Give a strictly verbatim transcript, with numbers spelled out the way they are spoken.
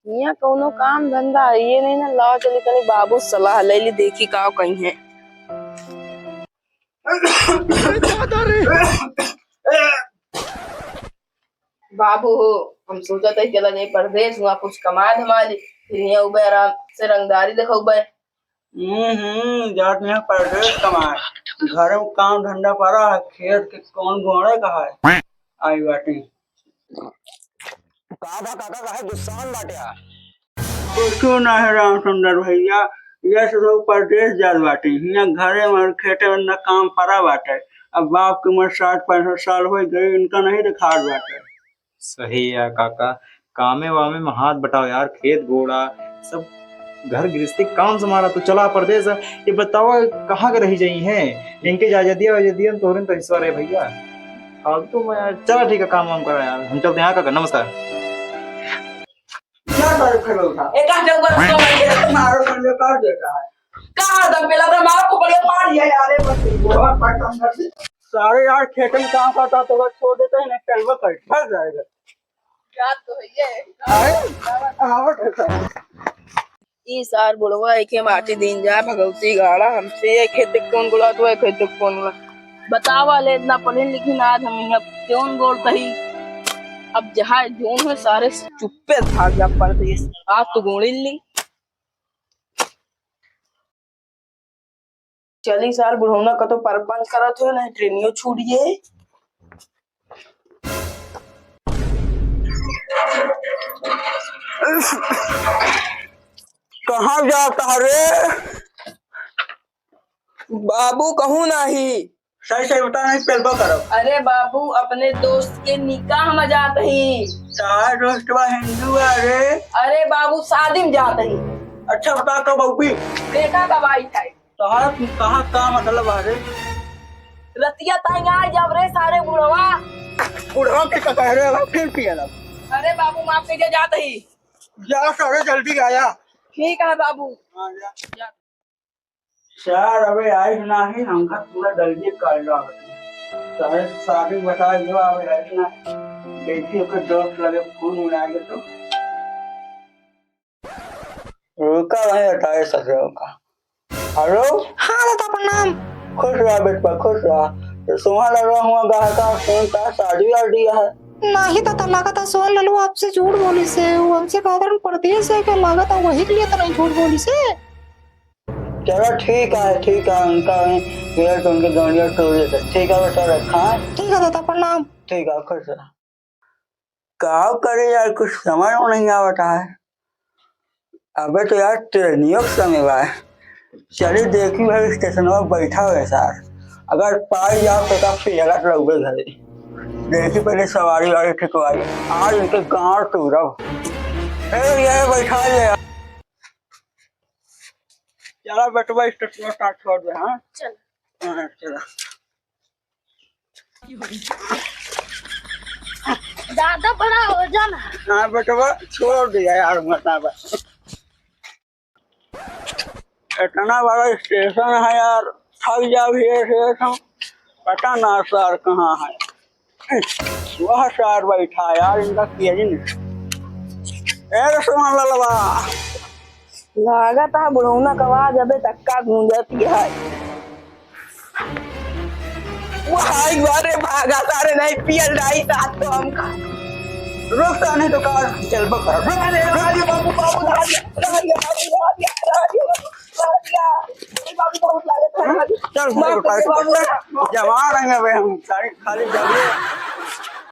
हियाँ कौनो काम धंधा है ये नहीं ना, लाओ चली तनी बाबू से सलाह ले ली, देखी का कही है। बाबू हो, हम सोचत है चला जाई परदेस, हुआँ कुछ कमा धमा ली, फिर हियाँ उबे आराम से रंगदारी देखउबे। हम्म, हम्म, जात हियाँ परदेस कमाए, घरे में काम धंधा परा है, खेत के कौन गोड़े का है, आई बाटी। का बा काका, काहे गुस्सा में बाटे यार? कुछो ना है राम सुंदर भैया, ये से सब परदेस जात बाटे, हियाँ घरे में खेते में ना काम परा बाटे। अब बाप के उम्र साठ पैंसठ साल होइ गए, इनका नहीं दिखात बाटे। सही है काका, कामे वामे में हाथ बटाओ यार, खेत गोड़ा सब घर गृहस्थी काम संभाला, तू चला परदेस। ये बताओ कहाँ के रही जाई हैं, इनके जायदादिया वायदादिया में तोहरे तो हिस्सा रहे भैया। फालतू में यार, चला ठीक है, काम वाम करा यार, हम चलते हैं। हाँ काका, नमस्कार। क्या करे खड़े उठा? एक हाथ ऊपर मारो, खड़े कर देता है। कहाँ दम पे लग रहा, मारो को बढ़िया मार लिया यार, ये बस। बहुत परेशान कर दे। सारे यार खेतन काम करता तो छोड़ देते हैं, नहीं टहलवा कर, फंस जाएगा। यार तो है ये। अरे, आवत है सर। ई सार बुढ़वा एके माटी दीन जा, भगवती गाड़ा हमसे, ये खेत के कौन गोड़ा, तो ये खेत के कौन गोड़ा। बतावा ले, इतना पढ़े लिखे ना, आज हम यहाँ कौन गोड़ कही। अब जहाँ जोन है, सारे चुप्पे भाग जा परदेस। आज तो गोड़ी ली। चली सार बुढ़ौना कतो परपंच करत हो, नहीं ट्रेनियो छूट गए। कहाँ जाता है रे? बाबू कहूँ नाही। सही सही बता, नहीं पेलबो करब। अरे बाबू, अपने दोस्त के निकाह में जात ही। तार दोस्तवा हिंदू है रे। अरे बाबू, शादी में जात ही। अच्छा बता, कब अउबी? बेटा का बाई है। तोहरा कहाँ का मतलब है रे? रतिया ताई आ जब रे सारे बुढ़वा। बुढ़वा के का कह रहे हो, फिर पिए लब। अरे बाबू, माफ कीजिए, जात ही। जा सारे, जल्दी आया। ठीक है बाबू। हाँ, जा। जा। सार अबे आइस नाही, हमका पूरा दलिये काट रहा है। सारे शादी बता दियो, अबे आइस नाही। देखी ओकर दोस्त लगे फोन मिला के तो। रुका वहीं हटाए ससुरों का। हेलो? हाँ दादा, प्रणाम। खुश रहा बेटवा, खुश रहा। तो सोहा लगा हुआ गाहका फोन का शादी वादी है? नाही दादा, लागत है सोहन ललुआ आपसे झूठ बोली से, वो हमसे कहत रहन परदेस है, क्या लागत है वही के लिए तो नहीं झूठ बोली से? चला ठीक है, ठीक है, उनका भी मिलत उनके गौनिया टोले से। ठीक है बेटा, रखा है। ठीक है दादा, प्रणाम। ठीक है, खुश रहा। का करे यार, कुछ समझ में नहीं आवत है। अबे तो यार ट्रेनियों के समय बा। चली देखी भाई, स्टेशनवा बैठा हुए सार, अगर पाई जाओ तो का फेरत रहुए घरे। देखी पहले सवारी वारी ठिकवाई, आज इनके गाँव टूरब। ए, ये बैठा ले। चला बेटवा, स्टेशनवा स्टार्ट छोड़ दे, हाँ? चल। हाँ, चला। ज्यादा बड़ा वजन है। हाँ बेटवा, छोड़ दिया यार, मत ना बा। इतना बड़ा स्टेशन है यार, थक जाओ ये स्टेशन। पता ना सर कहाँ है। वह सार बैठा यार, इनका केबिन। ए रे सुमन ललवा। लागत है बुढ़ौना का आवाज अबे तक का गूंजत ही है। वो हाय बारे भागा सारे, नहीं पियल डाई साथ तो हमका। रुक सा नहीं तो कार चल बकर। रुक, अरे, रुक। राजू बाबू, बाबू, राजू, राजू, राजू, राजू, राजू, राजू, बाबू बहुत लागत है, राजू। चल, बाबू, बाबू, बाबू। जवान हैं अबे हम, सारे खाली जल्दी।